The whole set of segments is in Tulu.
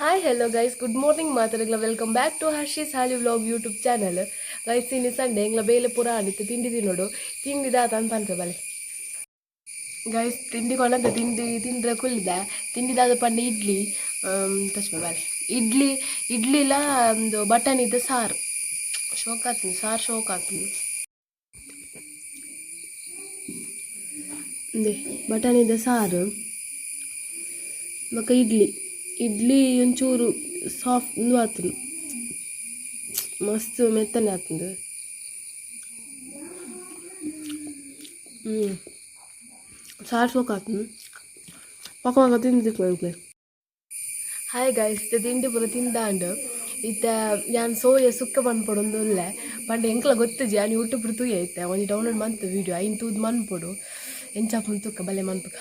Hi hello guys, good morning ಮಾತಾಡಗ್ಲ. Welcome back to Harshi's Hali vlog YouTube channel. Guys, ಇನ್ನು ಸಂಡೆ, ಎಂಗ್ಲ ಬೇಲೆ ಪೂರ ಆಡಿತ್ತು. ತಿಂಡಿ ತಿನ್ನೋಡು. ತಿಂಡಿ ದಾತ ಅಂತ ಪನ್ಪೆ ಬಲೆ. ಗೈಸ್, ತಿಂಡಿ ಕೊಂಡಂತ ತಿಂಡಿ ತಿಂದ್ರೆ ಕುಲ್ಲಿದ. ತಿಂಡಿದಾದ ಪಂಡ ಇಡ್ಲಿ ತಚ್ಪ ಬಾಲೆ. ಇಡ್ಲಿ, ಇಡ್ಲಿಲ ಒಂದು ಬಟನ್ ಇದ್ದ ಸಾರು ಶೋಕ್ ಆತಂದು, ಸಾರು ಶೋಕ್ ಆತಂದು. ಇಂದೆ ಬಟಾಣಿದ ಸಾರು ಬೊಕ್ಕ ಇಡ್ಲಿ. ಇಡ್ಲಿ ಒಂಚೂರು ಸಾಫ್ಟ್ ಉಂದು ಆತುಂಡು, ಮಸ್ತ್ ಮೆತ್ತನೆ ಆತುಂಡು. ಸಾರು ಸೋಕ್ ಆತುಂಡು. ಪಕ್ಕ ಪಕ್ಕ ತಿಂದು ಎಂಕ್ಲೆ. ಹಾಯ್ ಗೈಸ್, ತಿಂಡಿ ಪೂರ ತಿಂದಾಂಡ್. ಇತ್ತೆ ಯಾನ್ ಸೋಯ ಸುಕ್ಕ ಮನ್ಪೊಡೊಂದು ಉಲ್ಲೆ. ಪಂಡ ಎಂಕ್ಲ ಗೊತ್ತಿಜಿ. ಯಾನ್ ಯೂಟ್ಯೂಬ್ ತೂಯೆ ಇತ್ತೆ. ಒಂಜಿ ಡೌನ್ಲೋಡ್ ಮಂತ್ ವೀಡಿಯೋ, ಐನ್ ತೂದು ಮನ್ಪೊಡು. ಎಂಚ ಆಪುಂಡು ತುಕ್ಕ, ಬಲ್ಲೆ ಮನ್ಪುಗ.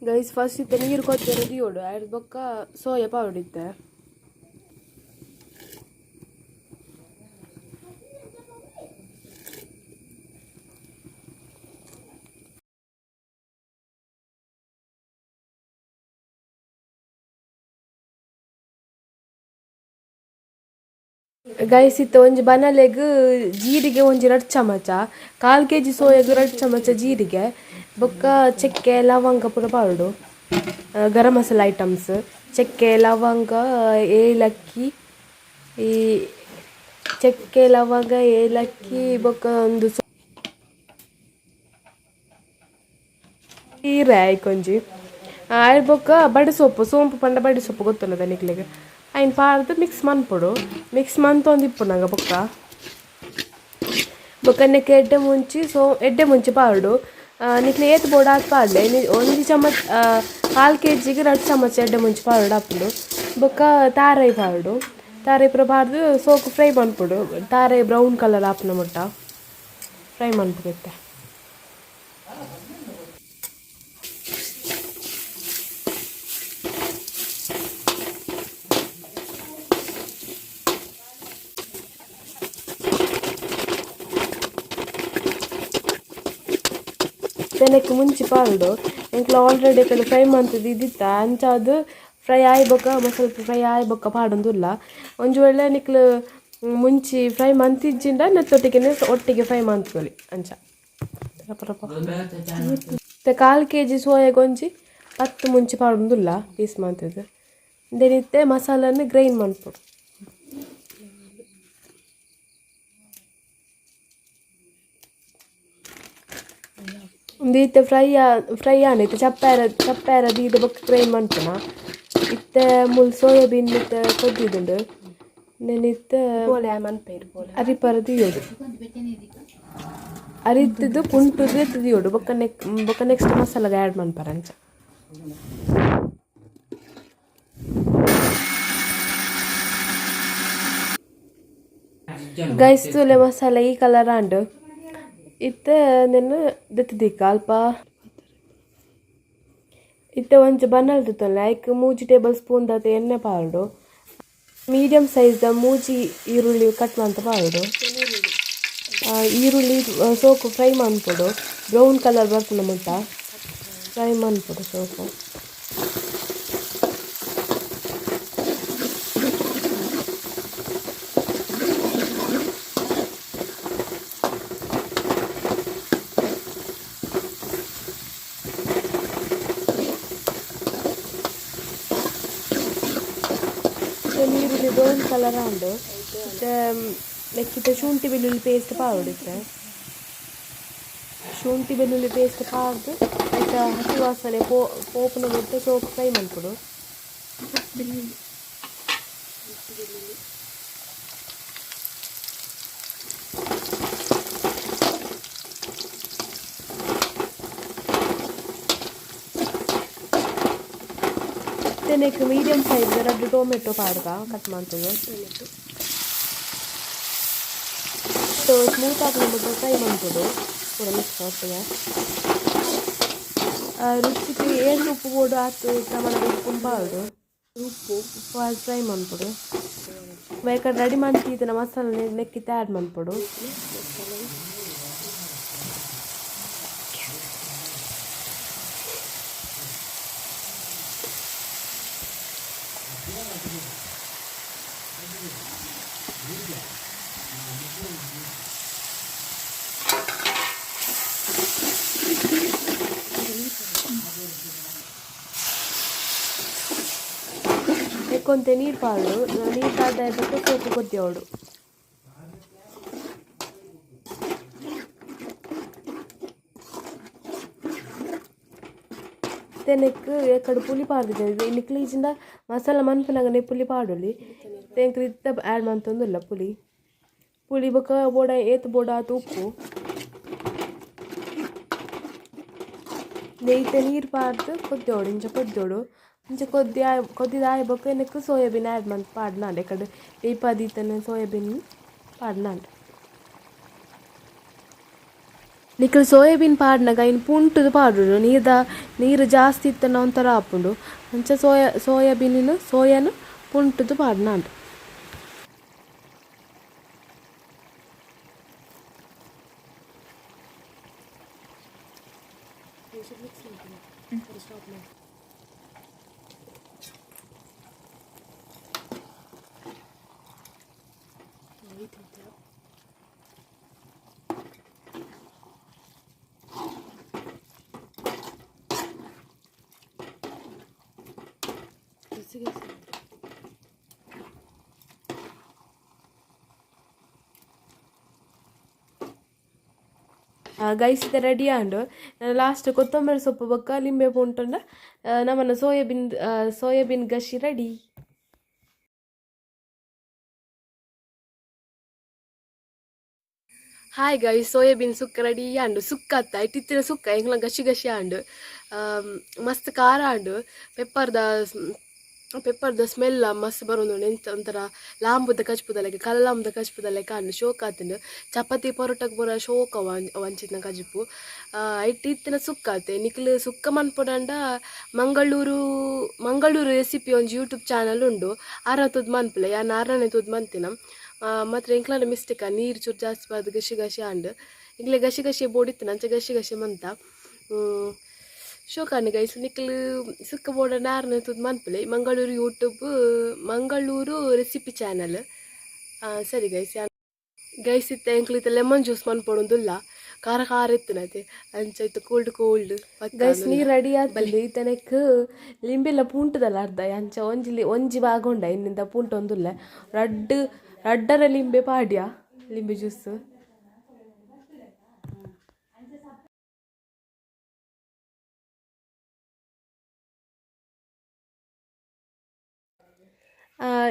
ಗೈಸ್, ಫಸ್ಟ್ ಇತ್ತೆ ನೀರು ಕೊಚ್ಚರೆ ದೀವೊಡು. ಐರ್ದ್ ಬೊಕ್ಕ ಸೋಯಾ ಪಾವೊಡು ಇತ್ತೆ. ಗೈಸ್, ಇತ್ತೆ ಒಂಜಿ ಬನಲೆಗ್ ಜೀರಿಗೆ ಒಂಜಿ ರಡ್ಡ್ ಚಮಚ, ಕಾಲ್ ಕೆಜಿ ಸೋಯಾಗ್ ರಡ್ಡ್ ಚಮಚ ಜೀರಿಗೆ, ಬೊಕ್ಕ ಚಕ್ಕೆ ಲವಂಗ ಪೂರ ಪಾವೊಡು. ಗರಂ ಮಸಾಲ ಐಟಮ್ಸ್, ಚಕ್ಕೆ ಲವಂಗ ಏಲಕ್ಕಿ, ಈ ಚಕ್ಕೆ ಲವಂಗ ಏಲಕ್ಕಿ, ಬೊಕ್ಕ ಒಂದು ಸೀರೆ ಐಕೊಂಜಿ ಆಯ್, ಬೊಕ್ಕ ಬಡಿ ಸೊಪ್ಪು. ಸೋಂಪು ಪಂಡ ಬಡಿ ಸೊಪ್ಪು ಗೊತ್ತುಂಡದ ನಿಕ್ಲೆಗ್? ಐನ್ ಪಾಡ್ದ್ ಮಿಕ್ಸ್ ಮನ್ಪೊಡು. ಮಿಕ್ಸ್ ಮಂತೊಂದು ಇಪ್ಪುನಗ ಬೊಕ್ಕ ಬೊಕ್ಕ ನೆಕ್ಕ್ ಎಡ್ಡೆ ಮುಂಚಿ, ಸೊ ಎಡ್ಡೆ ಮುಂಚಿ ಪಾಡೊಡು. ನಿಕ್ಲೆ ಏತ್ ಬೋಡು ಆತ್ ಪಾಡ್ಲೆ. ಒಂಜಿ ಚಮಚ, ಕಾಲ್ ಕೆಜಿಗ್ ರಡ್ಡ್ ಚಮಚ ಎಡ್ಡೆ ಮುಂಚಿ ಪಾಡೊಡು ಆಪುಂಡು. ಬೊಕ್ಕ ತಾರಾಯಿ ಪಾಡೊಡು. ತಾರಾಯಿ ಪೂರ ಪಾಡ್ದ್ ಸೋಕು ಫ್ರೈ ಮನ್ಪೊಡು. ತಾರಾಯಿ ಬ್ರೌನ್ ಕಲರ್ ಆಪುನ ಮುಟ್ಟ ಫ್ರೈ ಮನ್ಪುಗ ಇತ್ತೆ. ನೆಕ್ಕ್ ಮುಂಚಿ ಪಾಡೊಡು. ಎಂಕ್ಲ ಆಲ್ರೆಡಿ ಎಕಡೆ ಫ್ರೈ ಮಂತುದು ಇದಿತ್ತ. ಅಂಚಾದ್ ಫ್ರೈ ಆಯಿ ಬೊಕ್ಕ, ಮಸಾಲೆ ಫ್ರೈ ಆಯಿ ಬೊಕ್ಕ ಪಾಡೊಂದುಲ್ಲ. ಒಂಜಿ ವೇಳೆ ನಿಕ್ಲು ಮುಂಚಿ ಫ್ರೈ ಮಂತಿಜ್ಜಿಂಡ ನೆತ್ತೊಟ್ಟಿಗೆ ಒಟ್ಟಿಗೆ ಫ್ರೈ ಮಂತೊಲಿ ಅಂಚ. ಇತ್ತೆ ಕಾಲ್ ಕೆಜಿ ಸೋಯಾಗ್ ಒಂಜಿ 10 ಮುಂಚಿ ಪಾಡೊಂದುಲ್ಲ ಪೀಸ್ ಮಂತುದು. ಇಂದೆನ್ ಇತ್ತೆ ಮಸಾಲನ್ ಗ್ರೈಂಡ್ ಮನ್ಪೊಡು. ಉಂದು ಇತ್ತೆ ಫ್ರೈ ಫ್ರೈ ಆಂಡ್. ಇತ್ತೆ ಚಪ್ಪಾರ ಚಪ್ಪಾರ ದೀದ್ ಬೊಕ್ಕ ಗ್ರೈಂಡ್ ಮನ್ಪುನ. ಇತ್ತೆ ಮೂಲು ಸೋಯಾಬೀನ್ ಇತ್ತೆ ಕೊದ್ದಿದುಂಡು. ಇಂದೆನ್ ಇತ್ತೆ ಅರಿಪರ ದೀಯೊಡು. ಅರಿತ್ತುದು ಪುಂಟುದು ಎತ್ತ್ ದೀಯೊಡು. ಬೊಕ್ಕ ನೆಕ್ ಬೊಕ್ಕ ನೆಕ್ಸ್ಟ್ ಮಸಾಲೆಗ್ ಆ್ಯಡ್ ಮನ್ಪರೆ ಅಂಚ. ಗೈಸ್, ತೂಲೆ, ಮಸಾಲೆ ಈ ಕಲರ್ ಆಂಡ್. ಇತ್ತೆ ನೆನ್ ದೆತ್ತ್ ದೀಕ ಅಲ್ಪ. ಇತ್ತೆ ಒಂಜಿ ಬನ್ನಲ್ ದೆತ್ತೊನ್ಲೆ. ಐಕ್ 3 ಟೇಬಲ್ ಸ್ಪೂನ್ ದಾತ್ ಎಣ್ಣೆ ಪಾಡೊಡು. ಮೀಡಿಯಂ ಸೈಜ್ ದ 3 ಈರುಳ್ಳಿ ಕಟ್ ಮಂತ್ ಪಾಡೊಡು. ಈರುಳ್ಳಿ ಸೋಕು ಫ್ರೈ ಮನ್ಪೊಡು. ಬ್ರೌನ್ ಕಲರ್ ಬರ್ಪುನ ಮುಟ್ಟ ಫ್ರೈ ಮನ್ಪೊಡು ಸೋಕು. ಈರುಳ್ಳಿ ಬ್ರೌನ್ ಕಲರ್ ಆಂಡ್. ಇತ್ತೆ ನೆಕ್ಕಿತ್ತೆ ಶುಂಠಿ ಬೆಳ್ಳುಳ್ಳಿ ಪೇಸ್ಟ್ ಪಾಡೊಡು. ಇತ್ತೆ ಶುಂಠಿ ಬೆಳ್ಳುಳ್ಳಿ ಪೇಸ್ಟ್ ಪಾಡ್ದು ಐತ ಹಸಿ ವಾಸನೆ ಪೋಪುನ ಮುಟ್ಟ ಸೋಕು ಫ್ರೈ ಮನ್ಪೊಡು. ಇತ್ತೆ ನೆಕ್ ಮೀಡಿಯಂ ಸೈಜ್ ರಡ್ಡ್ ಟೊಮೆಟೊ ಪಾಡ್ಗ ಕಟ್ ಮಂತುದು. ಸ್ಮೂತ್ ಆಪುನ ಮುಟ್ಟ ಫ್ರೈ ಮನ್ಪೊಡು ಪೂರ ಮಿಕ್ಸ್ ಒಟ್ಟಿಗೆ. ರುಚಿಗ್ ಏತ್ ಉಪ್ಪು ಬೋಡು ಆತ್ ಪ್ರಮಾಣದ ಉಪ್ಪುನು ಪಾಡೊಡು. ಉಪ್ಪು ಉಪ್ಪು ಪಾಡ್ದ್ ಫ್ರೈ ಮನ್ಪೊಡು. ಬೊಕ ರೆಡಿ ಮಂತಿತ್ತಿನ ಮಸಾಲೆ ನೆಕ್ಕಿತ್ತೆ ಆ್ಯಡ್ ಮನ್ಪೊಡು. ನೆಕ್ಕೊಂತೆ ನೀರು ಪಾಡು ನೀರು ಪಾಡ್ದ ಬೊಕ್ಕ ಸೋಕು ಕೊದ್ದಿಯವಡು. ತೆನೆಕ್ ಎಕ್ಕಡು ಪುಲಿ ಪಾಡ್ದಿದೆ ನಿಕ್ಲು ಈಜಿಂದ ಮಸಾಲ ಮನ್ಪುನಗನೆ ಪುಲಿ ಪಾಡೊಲಿ ಎಂಕ್ಲು ಇತ್ತೆ ಆ್ಯಡ್ ಮಂತೊಂದುಲ್ಲ ಪುಲಿ ಪುಲಿ ಬೊಕ್ಕ ಬೋಡ ಏತ್ ಬೋಡ ಆತ್ ಉಪ್ಪು ನೆಯ್ತೆ ನೀರು ಪಾಡ್ದು ಕೊದ್ದೊಡು ಇಂಚ ಕೊದ್ದೊಡು ಇಂಚ ಕೊದ್ದಿ ಆಯ್ ಕೊದ್ದಿದ ಆಯ್ ಬೊಕ್ಕ ನೆಕ್ಕ್ ಸೋಯಾಬೀನ್ ಆ್ಯಡ್ ಮಂತ್ ಪಾಡ್ನಾಂಡ್ ಎಕಡೆ ಬೇಯ್ಪಾದೀತನ ಸೋಯಾಬೀನ್ ಪಾಡ್ನಾಂಡ್. ನಿಕುಲು ಸೋಯಾಬೀನ್ ಪಾಡ್ನಗ ಐನ್ ಪುಂಟುದು ಪಾಡೊಡು ನೀರ್ದ ನೀರು ಜಾಸ್ತಿ ಇತ್ತಂಡ ಒಂಥರ ಆಪುಂಡು ಅಂಚ ಸೋಯಾಬೀನ್ ಸೋಯಾನ್ ಪುಂಟುದು ಪಾಡ್ನಾಂಡ್. ಗೈಸ್ ಇತ್ತೆ ರೆಡಿ ಆಂಡ್. ಲಾಸ್ಟ್ ಕೊತ್ತಂಬರಿ ಸೊಪ್ಪು ಬೊಕ್ಕ ಲಿಂಬೆ ಪುಂಟುಂಡ ನಮನ soybean soybean gassi ready. Hi guys, soybean sukka ready ಆಂಡ್. ಸುಕ್ಕ ಅತ್ತ ಇತ್ತಿತ್ತಿನ ಸುಕ್ಕ ಎಂಕ್ಲ ಗಶಿ ಗಶಿ ಆಂಡ್. ಮಸ್ತ್ ಖಾರ ಆಂಡ್. ಪೆಪ್ಪರ್ದ ಪೆಪ್ಪರ್ದ ಸ್ಮೆಲ್ ಮಸ್ತ್ ಬರೊಂದುಂಡು. ಎಂಚ ಒಂಥರ ಲಾಂಬುದ ಕಜ್ಪುದ ಲೆಕ್ಕ ಕಲ್ಲಾಂಬುದ ಕಜ್ಪುದ ಲೆಕ್ಕ ಆಂಡ್. ಶೋಕ್ ಆತುಂಡು. ಚಪಾತಿ ಪರೋಟಗ್ ಪೂರ ಶೋಕ ಅಂಚಿತ್ತಿನ ಕಜಿಪು. ಐಟ್ ಇತ್ತಿನ ಸುಕ್ಕ ಅತ್ತೆ. ನಿಕ್ಲು ಸುಕ್ಕ ಮನ್ಪೊಡಂಡ ಮಂಗಳೂರು ಮಂಗಳೂರು ರೆಸಿಪಿ ಒಂಜಿ ಯೂಟ್ಯೂಬ್ ಚಾನಲ್ ಉಂಡು. ಆರ ತೂದು ಮನ್ಪುಲೆ. ಯಾನ್ ಆರನೆ ತೂದು ಮಂತಿನ. ಮಾತ್ರ ಎಂಕ್ಲನ ಮಿಸ್ಟೇಕ್ ನೀರು ಚೂರು ಜಾಸ್ತಿ ಪಾಡ್ದ್ ಗಶಿ ಗಶಿ ಆಂಡ್. ಎಂಕ್ಲೆ ಗಶಿ ಗಶಿ ಬೋಡಿತ್ತಿನ ಅಂಚ ಗಶಿ ಗಶಿ ಮಂತ. ಶೋಕಾಂಡ್ ಗೈಸ್. ನಿಕ್ಲು ಸುಕ್ಕ ಬೋಡಂಡ ಆರ್ನ ತೂದು ಮನ್ಪುಲೆ. Mangaluru YouTube Mangaluru recipe channel. ಸರಿ ಗೈಸ್. ಗೈಸ್ ಇತ್ತೆ ಎಂಕ್ಲು ಇತ್ತೆ ಲೆಮನ್ ಜ್ಯೂಸ್ ಮನ್ಪೊಡೊಂದುಲ್ಲ. ಖಾರ ಖಾರ ಇತ್ತಿನತೆ ಅಂಚ ಇತ್ತೆ ಕೋಲ್ಡ್ ಕೋಲ್ಡ್. ಗೈಸ್, ನೀರು ರೆಡಿ ಆತುಂಡು. ಇತ್ತೆ ನೆಕ್ಕ್ ಲಿಂಬೆಲ ಪೂಂಟುದಲ್ಲ ಅರ್ಧ ಅಂಚ ಒಂಜಿ ಒಂಜಿ ಭಾಗ ಉಂಡ ಇನ್ನಿಂದ ಪೂಂಟೊಂದುಲ್ಲೆ. ರಡ್ಡ್ ರಡ್ಡರ ಲಿಂಬೆ ಪಾಡ್ಯ ಲಿಂಬೆ ಜ್ಯೂಸ್.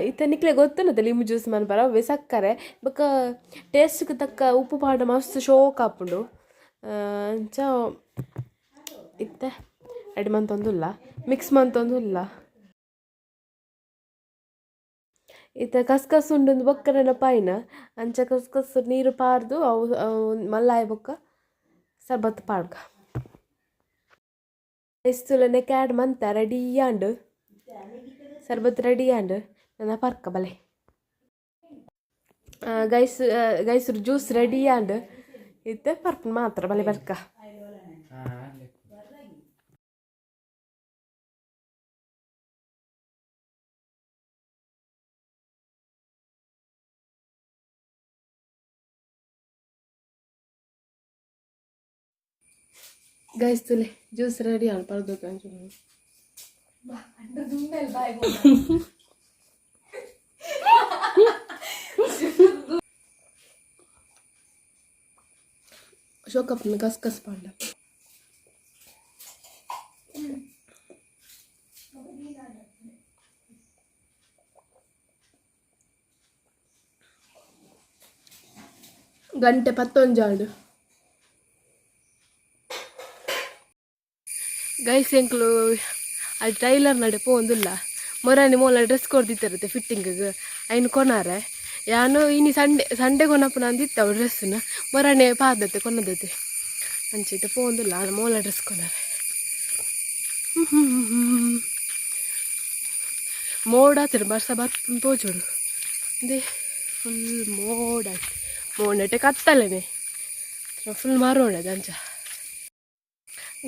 ಇತ್ತೆ ನಿಕ್ಲೆ ಗೊತ್ತುಂಡತ ಲಿಂಬೆ ಜ್ಯೂಸ್ ಮನ್ಪರ ಅವ್ವೆ ಸಕ್ಕರೆ ಬೊಕ್ಕ ಟೇಸ್ಟ್ಗ್ ತಕ್ಕ ಉಪ್ಪು ಪಾಡ್ಂಡ ಮಸ್ತ್ ಶೋಕ್ ಆಪುಂಡು. ಅಂಚ ಇತ್ತೆ ರೆಡಿ ಮಂತೊಂದುಲ್ಲ ಮಿಕ್ಸ್ ಮಂತೊಂದುಲ್ಲ. ಇತ್ತೆ ಕಸ್ಕಸ್ ಉಂಡುಂದು ಬೊಕ್ಕ ನೆನಪಾಯಿನ ಅಂಚ ಕಸ್ಕಸ್ ನೀರು ಪಾರ್ದು ಅವು ಮಲ್ಲ ಆಯಿ ಬೊಕ್ಕ ಸರ್ಬತ್ ಪಾಡ್ಗ. ಎಸ್ತುಲನೆ ಕ್ಯಾಡ್ ಮಂತ ರೆಡಿ ಆಂಡ್. ಸರ್ಬತ್ ರೆಡಿ ಆಂಡ್. ನನ ಪರ್ಕ ಬಲೆ. ಗೈಸ್ ಗೈಸ್, ಜ್ಯೂಸ್ ರೆಡಿ ಆಂಡ್. ಇತ್ತೆ ಪರ್ಪುನ ಮಾತ್ರ ಬಲೆ ಬರ್ಕ. ಗೈಸ್, ತುಲೆ ಜ್ಯೂಸ್ ರೆಡಿ ಆಂಡ್. ಪರ್ದೊಕ ಒಂಚೂರು. ಶೋಕಪ್ಪನ ಗಸ್ಗಸ್ ಪಾಂಡ. ಗಂಟೆ 11 ಆಂಡ್. ಗೈಸ್, ಎಂಕ್ಲು ಅಲ್ಲಿ ಟೈಲರ್ ನಡೆ ಪೋವೊಂದುಲ್ಲ. ಮೊರಾನಿ ಮೋಲ ಡ್ರೆಸ್ ಕೊರ್ದಿತ್ತರುತ್ತೆ ಫಿಟ್ಟಿಂಗ್, ಐನ್ ಕೊನಾರೆ. ಯಾನು ಇನಿ ಸಂಡೆ ಸಂಡೆ ಕೊನಪುನ ಅಂದಿತ್ತು ಅವು ಡ್ರೆಸ್ನ. ಮೊರಾನೆ ಪಾದತೆ ಕೊನದತೆ. ಅಂಚ ಪೋವೊಂದುಲ್ಲ ಮೋಲ ಡ್ರೆಸ್ ಕೊನಾರೆ. ಮೋಡ ಆತುಂಡು, ಬರ್ಸ ಬರ್ಪುಂಡು ತೋಜೋಡು. ಅಂದೆ ಫುಲ್ ಮೋಡ ಆಯ್ತು. ಮೋಡಟೆ ಕತ್ತಲೆನೆ ಫುಲ್ ಮರೋಣದ ಅಂಚ.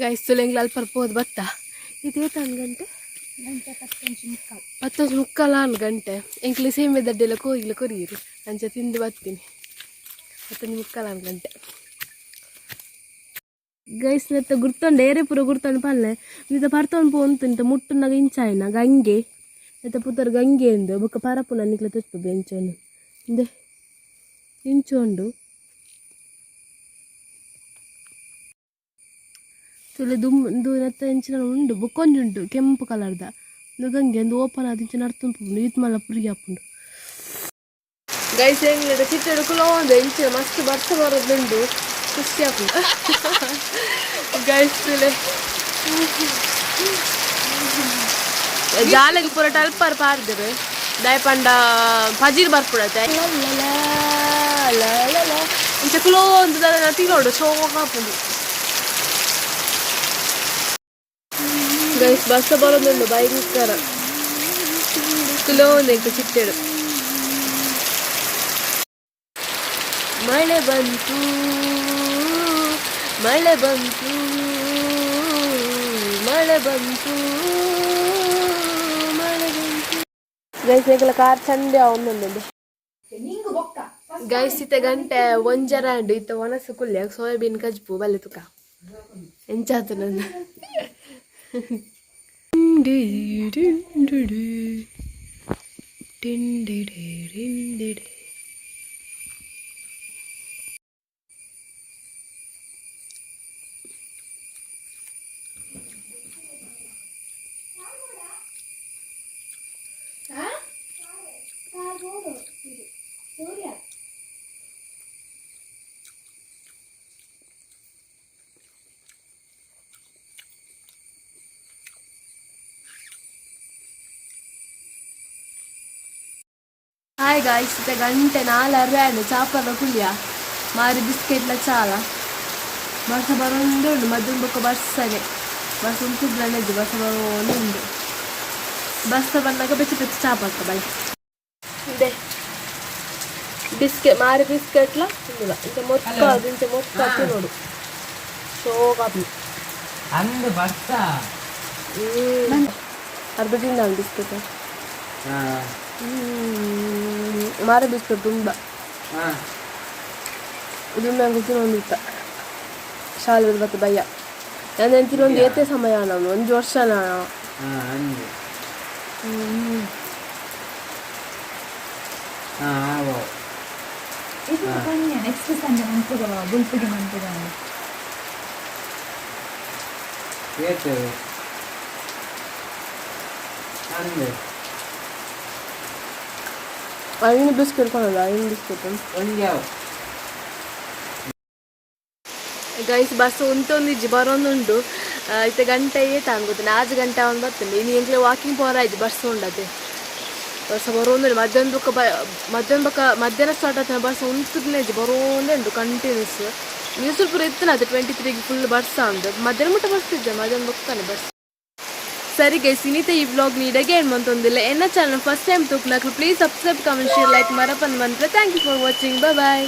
ಗೈಸ್, ತುಲೆಂಗ್ಲ ಅಲ್ಪ ಪೋದು ಬತ್ತ. ಇದು ಏತ್ ಗಂಟೆ? ಗಂಟೆ 10:45. 10:45 ಆನ್ ಗಂಟೆ. ಎಂಕ್ಲೆ ಸೇಮೆ ದಡ್ಡೆಲ್ಲ ಕೋಗಿಲ ಕೊರಿಯರು. ಅಂಚ ತಿಂದು ಬತ್ತೀನಿ. 10:45 ಆನ್ ಗಂಟೆ. ಗೈಸ್, ನೆತ್ತ ಗುರ್ತೊಂಡು ಏರೆ ಪೂರ ಗುರ್ತೊಂಡು ಪಲ್ಲೆ. ನಿತ ಪರ್ತೊಂದು ಪೋಂತು ನಿತ ಮುಟ್ಟುನಾಗ ಇಂಚಾಯಿನ ಗಂಗೆ. ಐತ ಪುದರ್ ಗಂಗೆ ಉಂದು ಬೊಕ್ಕ ಪರಪುನ ನಿಕ್ಲೆ ತೋಜ್ಪೆ ಎಂಚ ಉಂಡು ಇಂದೆ ಇಂಚ ಉಂಡು ತುಲೆ ದುಂಬು ಉಂದು ನೆತ್ತ ಎಂಚಿನ ಉಂಡು ಬೊಕ್ಕೊಂಜಿ ಉಂಡು ಕೆಂಪು ಕಲರ್ದ ಉಂದು ಗಂಗೆ ಉಂದು ಓಪನ್ ಆದ್ ಇಂಚ ನಡ್ತೊಂದು ಪೋಪುಂಡು ಈತ್ ಮಲ್ಲ ಪುರಿಗೆ ಆಪುಂಡು. ಗೈಸ್ ಎಂಗ್ಲೆಡ ಚಿಟ್ಟೆಡ್ ಕುಲೋಂದು ಇಂಚ ಮಸ್ತ್ ಬರ್ಸ ಬರೋದುಂಡು ಖುಷಿ ಆಪುಂಡು. ಗೈಸ್ ತುಲೆ ಜಾಲಗ್ ಪೂರ ಟಲ್ಪರ್ ಪಾರ್ದೆರ್ ದಾಯೆ ಪಂಡ ಪಜಿರ್ ಬರ್ಪುಡತೆ ಇಂಚ ಕುಲೋಂದು ದಾದ ತಿನೋಡು ಶೋಕ ಆಪುಂಡು. ಗೈಸ್ ಬರ್ಸ ಬರೋದುಂಡು ಭಯಂಕರ ಕುಲೋಂದು ಎಂಕ್ ಚಿಟ್ಟೆಡ್. ಮಳೆ ಬಂತು ಮಳೆ ಬಂತು ಮಳೆ ಬಂತು ಮಳೆ ಬಂತು. ಗೈಸ್ ಎಂಕಲ ಕಾರ್ ಚಂಡೆ ಅವನೊಂದು. ಗೈಸ್ ಇತ್ತೆ ಗಂಟೆ ಒಂಜರ ಅಂಡು ಇತ್ತ ಒಣಸು ಕುಲ್ಯ ಸೋಯಾಬೀನ್ ಕಜ್ಪು ಬಲ್ಲೆ ತುಕ ಎಂಚಾತು ನನ್ನ. ಹಾಯ್ ಗಾಯ್ಸ್, ಇತ್ತೆ ಗಂಟೆ 4:30 ಆಂಡ್ ಚಾಪರ್ದ ಕುಲ್ಯ ಮಾರಿ ಬಿಸ್ಕೆಟ್ಲ ಚಾಲ ಬರ್ಸ ಬರೋಂದು ಉಂಡು ಮಧ್ಯಾಹ್ನ ಬೊಕ್ಕ ಬರ್ಸನೆ ಬರ್ಸ ಉಂತುದ್ಲನೆ ಬರ್ಸ ಬರೋಂದು ಉಂಡು ಬರ್ಸ ಬಂದಾಗ ಬೆಚ್ಚ ಬೆಚ್ಚ ಚಾಪ್ ಆಗ್ತ ಬೈ ಇದೆ ಬಿಸ್ಕೆಟ್ ಮಾರಿ ಬಿಸ್ಕೆಟ್ಲ ತಿಂದಿಲ್ಲ ಇಂಚ ಮೊತ್ತ ಅದು ಇಂಚ ಮೊತ್ತ ತಿನ್ನೋಡು ಶೋಕ. ಅಂದು ಬರ್ಸ. ಅರ್ಧ ತಿಂದ ಬಿಸ್ಕೆಟ್. ಮಾರಿ ಬಿಸ್ಕೆಟ್ ತುಂಬ ಇದು ನಂಗೆ ತಿನ್ನೊಂದಿತ್ತ ಶಾಲೆ ಬತ್ತ ಭಯ ನಾನು ತಿನ್ನೊಂದು ಏತೆ ಸಮಯ ನಾನು ಒಂಜಿ ವರ್ಷ ನಾನು. ಅಂದು ಆವೋ. ಇದು ನೆಕ್ಸ್ಟ್ ಸಂಡೆ ಮನ್ಪುಗ ಬುಲ್ಪುಗೆ ಮನ್ಪುಗ. ಏತು ಅಂದು. ಐನು ಬಿಸ್ಕೆಟ್ ಕೊಡೋದು ಐನು ಬಿಸ್ಕೆಟ್. ಒಂಜಿ ಅವು. ಗೈಸ್ ಬಸ್ ಉಂತೊಂದಿಜ್ಜಿ ಬರೋಂದುಂಡು. ಇತ್ತೆ ಗಂಟೆ ಏತ ಗೊತ್ತ 4 ಗಂಟೆ ಅವನು ಬರ್ತದೆ ಇನ್ನು ಎಂಕ್ಲೆ ವಾಕಿಂಗ್ ಪೋರ ಆಯ್ತು ಬರ್ಸ ಉಂಡತೆ ಬರ್ಸ ಬರೋಂದುಂಡು ಮಧ್ಯಾಹ್ನ ಬೊಕ್ಕ ಮಧ್ಯಾಹ್ನ ಬೊಕ್ಕ ಮಧ್ಯಾಹ್ನ ಸ್ಟಾರ್ಟ್ ಆಗ್ತದೆ ಬರ್ಸ ಉಂತುದ್ನೆ ಇಜ್ಜಿ ಬರೋಂದೇ ಉಂಟು ಕಂಟಿನ್ಯೂಸ್. ನ್ಯೂಸ್ ಪೂರ ಇತ್ತನ ಅದು 23ಗೆ ಫುಲ್ ಬರ್ಸ ಅಂದು ಮಧ್ಯಾಹ್ನ ಮುಟ್ಟ ಬರ್ತಿದ್ದೆ ಮಧ್ಯಾಹ್ನ ಬೊಕ್ಕನೆ ಬರ್ಸ. ಸರಿ ಗೈಸ್, ಇನ್ನಿತ ಈ ವ್ಲಾಗ್ ನೀಡಗೆ ಏನು ಮಂತೊಂದಿಲ್ಲ ಎನ್ನ ಚಾನಲ್ ಫಸ್ಟ್ ಟೈಮ್ ತೂಕ್ನಾಕ್ಲು please subscribe comment share like ಮರಪನ್ ಮಂತ್ರ. Thank you for watching, bye.